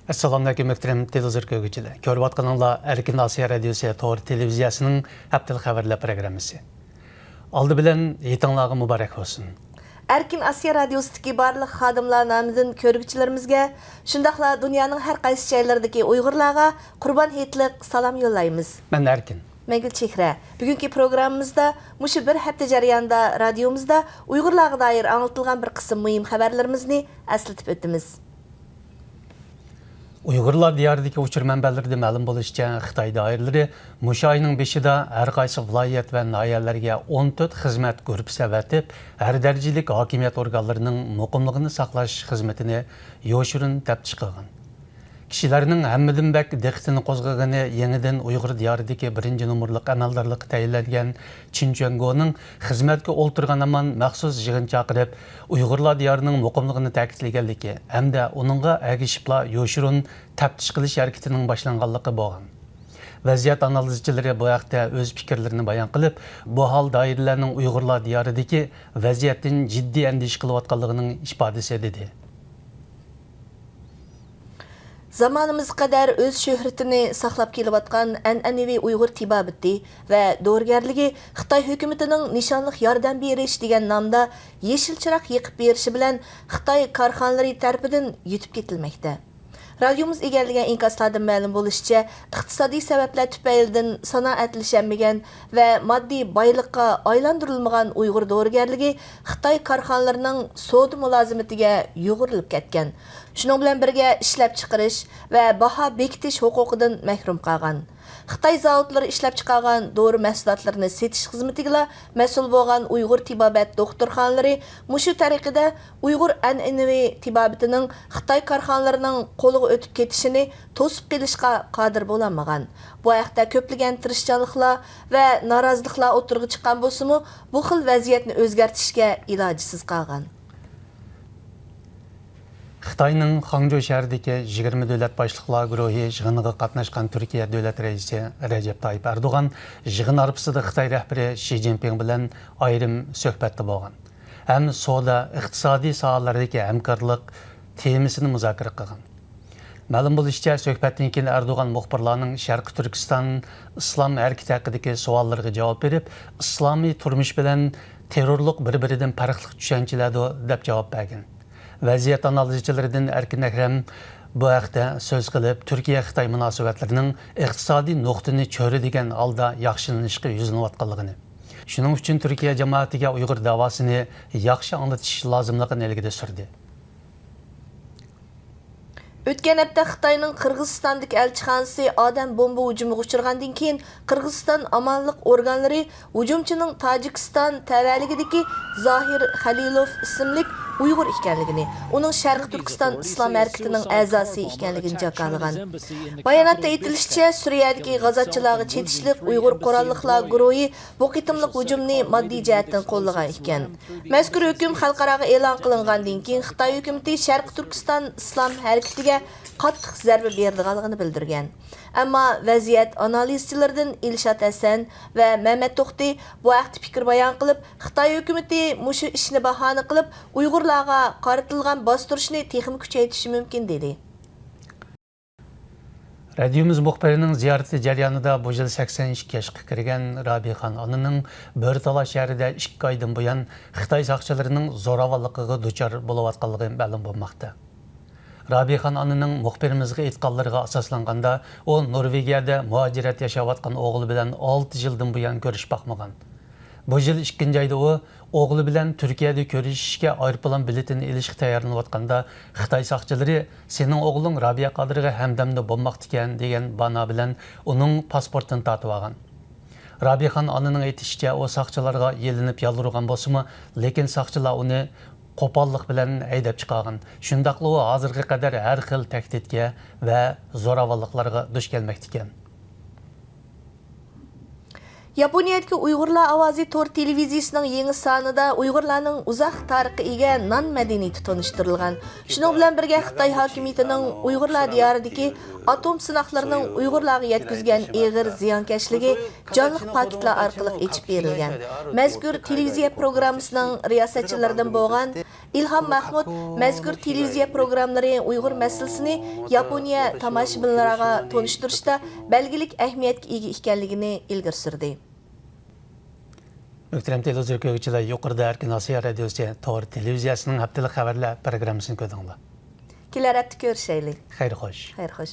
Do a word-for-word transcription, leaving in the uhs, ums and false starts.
ئەسسالامۇئەلەيكۇم، مۆھتەرەم تېلېۋىزور كۆرگۈچىلەر. كۆرۈۋاتقىنىڭلار ئەركىن ئاسىيا رادىيوسى تور تېلېۋىزىيەسىنىڭ ھەپتىلىك خەۋەرلەر پروگراممىسى. ئالدى بىلەن ھېيتىڭلارغا مۇبارەك بولسۇن. ئەركىن ئاسىيا رادىيوسىدىكى بارلىق خادىملار نامىدىن كۆرگۈچىلىرىمىزگە، شۇنداقلا دۇنيانىڭ ھەر قايسى جايلىرىدىكى ئۇيغۇرلارغا قۇربان ھېيتلىق سالام يوللايمىز. مەن ئەركىن. مەن گۈلچېھرە. بۈگۈنكى پروگراممىمىزدا مۇشۇ بىر ھەپتە جەريانىدا رادىيومىزدا ئۇيغۇرلارغا دائىر ئاڭلىتىلغان بىر قىسىم مۇھىم خەۋەرلىرىمىزنى ئەسلىتىپ ئۆتىمىز. ئۇيغۇرلار دىيارىدىكى ئۇچۇر مەنبەلىرىدە مەلۇم بولۇشىچە، خىتاي دائىرىلىرى مۇشۇ ئاينىڭ بېشىدا ھەر قايسى ۋىلايەت ۋە ناھىيەلەرگە ئون تۆت خىزمەت گۇرۇپپىسى ئەۋەتىپ، ھەر دەرىجىلىك ھاكىمىيەت ئورگانلىرىنىڭ مۇقىملىقىنى ساقلاش خىزمىتىنى يوشۇرۇن تەپتىش قىلغان. كىشىلەرنىڭ ھەممىدىن بەك دىققىتىنى قوزغىغىنى يېڭىدىن ئۇيغۇر دىيارىدىكى بىرىنچى نومۇرلۇق ئەمەلدارلىققا تەيىنلەنگەن چىن چۈەنگونىڭ خىزمەتكە ئولتۇرغان ھامان مەخسۇس يىغىن چاقىرىپ، ئۇيغۇرلار دىيارىنىڭ مۇقىملىقىنى تەكىتلىگەنلىكى ھەمدە ئۇنىڭغا ئەگىشىپلا يوشۇرۇن تەپتىش قىلىش ھەرىكىتىنىڭ باشلانغانلىقى بولغان. ۋەزىيەت ئانالىزچىلىرى بۇ ھەقتە ئۆز پىكىرلىرىنى بايان قىلىپ، بۇ ھال دائىرىلەرنىڭ ئۇيغۇرلار دىيارىدىكى ۋەزىيەتتىن جىددىي ئەندىشە قىلىۋاتقانلىقىنىڭ ئىپادىسى، دېدى. زامانىمىزغا قەدەر ئۆز شۆھرىتىنى ساقلاپ كېلىۋاتقان ئەنئەنىۋى ئۇيغۇر تېبابىتى ۋە دورىگەرلىكى خىتاي ھۆكۈمىتىنىڭ نىشانلىق ياردەم بېرىش دېگەن نامدا يېشىل چىراغ يېقىپ بېرىشى بىلەن خىتاي كارخانىلىرى تەرىپىدىن يۇتۇپ كېتىلمەكتە. رادىيومىز ئىگىلىگەن ئىنكاسلاردىن مەلۇم بولۇشىچە، ئىقتىسادىي سەۋەبلەر تۈپەيلىدىن سانائەتلىشەلمىگەن ۋە ماددىي بايلىققا ئايلاندۇرۇلمىغان ئۇيغۇر دورىگەرلىكى خىتاي كارخانىلىرىنىڭ سودا مۇلازىمىتىگە يۇغۇرۇلۇپ كەتكەن. شۇنىڭ بىلەن بىرگە، ئىشلەپچىقىرىش ۋە باھا بېكىتىش ھوقۇقىدىن مەھرۇم قالغان. خىتاي زاۋۇتلىرى ئىشلەپچىقارغان دورا مەھسۇلاتلىرىنى سېتىش خىزمىتىگىلا مەسئۇل بولغان ئۇيغۇر تېبابەت دوختۇرخانىلىرى مۇشۇ تەرىقىدە ئۇيغۇر ئەنئەنىۋى تېبابىتىنىڭ خىتاي كارخانىلىرىنىڭ قولىغا ئۆتۈپ كېتىشىنى توسۇپ قېلىشقا قادىر بولالمىغان. بۇ ھەقتە كۆپلىگەن تىرىشچانلىقلار ۋە نارازىلىقلار ئوتتۇرىغا چىققان بولسىمۇ، بۇ خىل ۋەزىيەتنى ئۆزگەرتىشكە ئىلاجىسىز قالغان. خىتاينىڭ خاڭجۇ شەھىرىدىكى يىگىرمە دۆلەت باشلىقلار گۇرۇھى يىغىنىغا قاتناشقان تۈركىيە دۆلەت رەئىسى رەجەپ تايىپ ئەردوغان يىغىن ئارىپىسىدا خىتاي رەھبىرى شى جىنپىڭ بىلەن ئايرىم سۆھبەتتە بولغان ھەم سودا، ئىقتىسادىي ساھەلەردىكى ھەمكارلىق تېمىسىنى مۇزاكىرە قىلغان. مەلۇم بولۇشىچە، سۆھبەتتىن كېيىن ئەردوغان مۇخبىرلارنىڭ شەرقىي تۈركىستان ئىسلام ھەرىكىتى ھەققىدىكى سوئاللىرىغا جاۋاب بېرىپ، ئىسلامىي تۇرمۇش بىلەن تېررورلۇق بىر-بىرىدىن پەرقلىق چۈشەنچىلەردۇ، دەپ جاۋاب بەرگەن. ۋەزىيەت ئانالىزچىلىرىدىن ئەركىن ئەكرەم بۇ ھەقتە سۆز قىلىپ، تۈركىيە-خىتاي مۇناسىۋەتلىرىنىڭ ئىقتىسادىي نۇقتىنى چۆرىدىگەن ھالدا ياخشىلىنىشقا يۈزلىنىۋاتقانلىقىنى، شۇنىڭ ئۈچۈن تۈركىيە جامائىتىگە ئۇيغۇر داۋاسىنى ياخشى ئاڭلىتىش لازىملىقىنى ئىلگىرى سۈردى. ئۆتكەن ھەپتە خىتاينىڭ قىرغىزىستاندىكى ئەلچىخانىسى ئادەم بومبا ھۇجۇمىغا ئۇچرىغاندىن كېيىن، قىرغىزىستان ئامانلىق ئورگانلىرى ھۇجۇمچىنىڭ تاجىكىستان تەۋەلىكىدىكى زاھىر خەلىلوف ئىسىملىك ئۇيغۇر ئىكەنلىكىنى، ئۇنىڭ شەرقىي تۈركىستان ئىسلام ھەرىكىتىنىڭ ئەزاسى ئىكەنلىكىنى جاكارلىغان. باياناتتا ئېيتىلىشىچە، سۈرىيەدىكى غازاتچىلارغا چېتىشلىق ئۇيغۇر قوراللىقلار گۇرۇھى بۇ قېتىملىق ھۇجۇمنى ماددىي جەھەتتىن قوللىغان ئىكەن. مەزكۇر ھۆكۈم خەلقئاراغا ئېلان قىلىنغاندىن كېيىن، خىتاي ھۆكۈمىتى شەرقىي تۈركىستان ئىسلام ھەرىكىتىگە قاتتىق زەربە بېرىدىغانلىقىنى بىلدۈرگەن. ئەمما ۋەزىيەت ئانالىزچىلىرىدىن ئىلشات ھەسەن ۋە مەمەت توختى بۇ ھەقتە پىكىر بايان قىلىپ، خىتاي ھۆكۈمىتى مۇشۇ ئىشنى باھانە قىلىپ، ئۇيغۇرلارغا قارىتىلغان باستۇرۇشنى تېخىمۇ كۈچەيتىشى مۇمكىن، دېدى. رادىيومىز مۇخبىرىنىڭ زىيارىتى جەريانىدا بۇ يىل سەكسەن ئىككى ياشقا كىرگەن رابىخان ئانىنىڭ بۆرتالا شەھىرىدە ئىككى ئايدىن بۇيان خىتاي ساقچىلىرىنىڭ زوراۋانلىقىغا دۇچار بولۇۋاتقانلىقى مەلۇم بولماقتا. رابىخان ئانىنىڭ مۇخبىرىمىزغا ئېيتقانلىرىغا ئاساسلانغاندا، ئۇ نورۋېگىيەدە مۇھاجىرەت ياشاۋاتقان ئوغلى بىلەن ئالتە يىلدىن بۇيان كۆرۈشۈپ باقمىغان. بۇ يىل ئىككىنچى ئايدا ئۇ ئوغلى بىلەن تۈركىيەدە كۆرۈشۈشكە ئايروپىلان بېلىتىنى ئېلىشقا تەييارلىنىۋاتقاندا، خىتاي ساقچىلىرى «سېنىڭ ئوغلۇڭ رابىيە قادىرغا ھەمدەمدە بولماقتىكەن» دېگەن بانا بىلەن ئۇنىڭ پاسپورتىنى تارتىۋالغان. رابىخان ئانىنىڭ ئېيتىشىچە، ئۇ ساقچىلارغا يېلىنىپ يالۋۇرغان بولسىمۇ، لېكىن ساقچىلار ئۇنى قوپاللىق بىلەن ھەيدەپ چىقارغان. شۇنداقلا ئۇ ھازىرغا قەدەر ھەر خىل تەھدىتكە ۋە زوراۋانلىقلارغا دۇچ كەلمەكتىكەن. ياپونىيەدىكى ئۇيغۇرلار ئاۋازى تور تېلېۋىزىيىسىنىڭ يېڭى سانىدا ئۇيغۇرلارنىڭ ئۇزاق تارىخقا ئىگە نان مەدەنىيىتى تونۇشتۇرۇلغان. شۇنىڭ بىلەن بىرگە، خىتاي ھاكىمىيىتىنىڭ ئۇيغۇرلار دىيارىدىكى ئاتوم سىناقلىرىنىڭ ئۇيغۇرلارغا يەتكۈزگەن ئېغىر زىيانكەشلىكى جانلىق پاكىتلار ئارقىلىق ئېچىپ بېرىلگەن. مەزكۇر تېلېۋىزىيە پروگراممىسىنىڭ رىياسەتچىلىرىدىن بولغان ئىلھام مەخمۇت مەزكۇر تېلېۋىزىيە پروگراممىلىرى ئۇيغۇر مەسىلىسىنى ياپونىيە تاماشىبىنلىرىغا تونۇشتۇرۇشتا بەلگىلىك ئەھمىيەتكە ئىگە ئىكەنلىكىنى ئىلگىرى سۈردى. مۆھتەرەم تېلېۋىزور كۆرگۈچىلەر، يۇقىرىدا ئەركىن ئاسىيا رادىيوسى تور تېلېۋىزىيەسىنىڭ ھەپتىلىك خەۋەرلەر پروگراممىسىنى كۆردۈڭلار. كېلەر ھەپتە كۆرۈشەيلى. خەير خوش. خەير خوش.